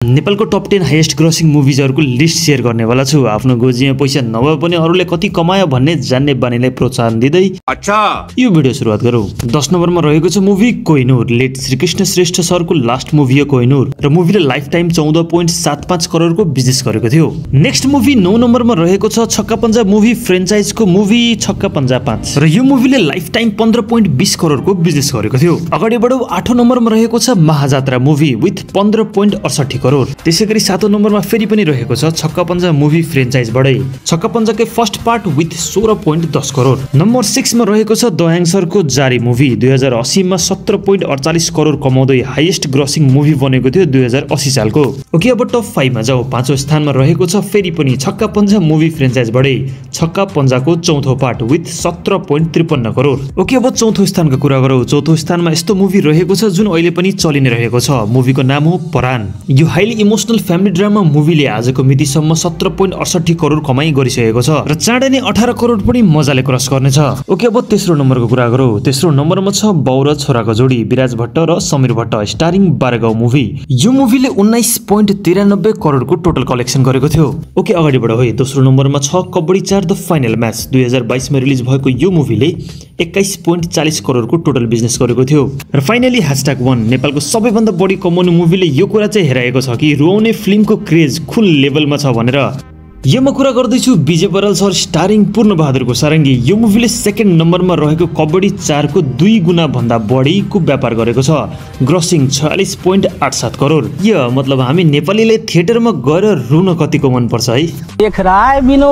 नेपालको top 10 highest grossing मुभिजहरुको list share गर्नेवाला छु। आफ्नो गोजीमा पैसा नभए पनि अरूले कति कमायो भन्ने जान्ने बानीलाई प्रोत्साहन दिँदै अच्छा यो भिडियो सुरुवात गरौँ। 10 नम्बरमा रहेको छ मुभी कोहिनूर। लेट श्रीकृष्ण श्रेष्ठ सरको लास्ट मुभी हो कोहिनूर र मुभीले लाइफ टाइम 14.75 करोडको बिजनेस गरेको थियो। नेक्स्ट मुभी 9 नम्बरमा रहेको छ छक्का पञ्जा मुभी फ्रेन्चाइजको मुभी छक्का पञ्जा 5 र यो मुभीले लाइफ टाइम 15.20 करोडको बिजनेस गरेको थियो। अगाडि बढौँ। 8 नम्बरमा रहेको छ महाजात्रा मुभी विथ 15.68 करोड। त्यसैगरी 7 नम्बरमा फेरि पनि रहेको छ छक्का पञ्जा मुभी फ्रेन्चाइजबाटै छक्का पञ्जाकै first part with 16.10 crore. Number 6 मा रहेको छ दयाङ सरको जारी मुभी 2080 मा 17.48 करोड कमाउँदै हाईएस्ट ग्रोसिङ मुभी बनेको थियो 2080 सालको। ओके, अब टप 5 मा जाऊ। 5औं स्थानमा रहेको छ फेरि पनि छक्का पञ्जा मुभी फ्रेन्चाइजबाटै छक्का पञ्जाको चौथो पार्ट विथ 17.53 करोड। ओके, अब चौथो स्थानको कुरा गरौँ। चौथो स्थानमा यस्तो मुभी रहेको छ जुन अहिले पनि चलि नै रहेको छ। मुभीको नाम हो परान। यो हाइली इमोसनल फ्यामिली ड्रामा मुभीले आजको मितिसम्म 17.68 करोड कमाई गरिसकेको छ र चाँडै नै 18 करोड पनि मजाले क्रस गर्नेछ। ओके, अब तेस्रो नम्बरको कुरा गरौँ। तेस्रो नम्बरमा छ बाउ र छोराको जोडी विराज भट्ट र समीर भट्ट स्टारिङ बारगाउँ मुभी। यो मुभीले 19.93 करोडको टोटल कलेक्सन गरेको थियो। ओके, अगाडि बढ है। दोस्रो नम्बरमा छ कबड्डी 4 द फाइनल म्याच। 2022 मा रिलिज भएको यो मुभीले 21.40 करोडको टोटल बिजनेस गरेको थियो। र फाइनली #1 नेपालको सबैभन्दा बढी कमाउने मुभीले यो कुरा चाहिँ हेराएको छ कि रुवाउने फिल्मको क्रेज कुन लेभलमा छ भनेर। यो म कुरा गर्दैछु विजय बराल सर स्टारिङ पूर्ण बहादुरको सारङ्गी। यो मुभीले सेकेन्ड नम्बरमा रहेको कबड्डी 4 को 2 गुणा भन्दा बढीको व्यापार गरेको छ। ग्रोसिङ 46.87 करोड। यो मतलब हामी नेपालीले थिएटरमा गएर रुन कतिको मन पर्छ है। देख रहा है बिनो